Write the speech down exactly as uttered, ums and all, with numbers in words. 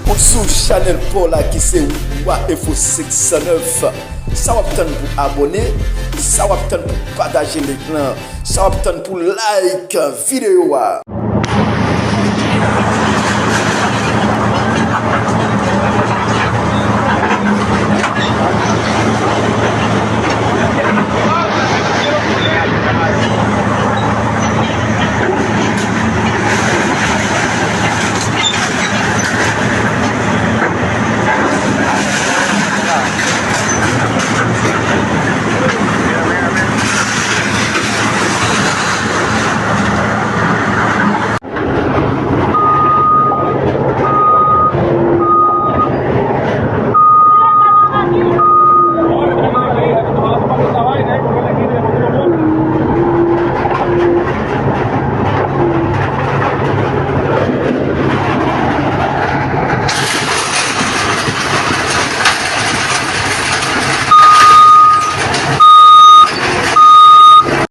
Ou sou chanèl pa w la ki se Wa Enfo senk san nèf. Sa w ap tann pou abòne? Sa w ap tann pou pataje link lan? Sa w ap tann pou like videyo a?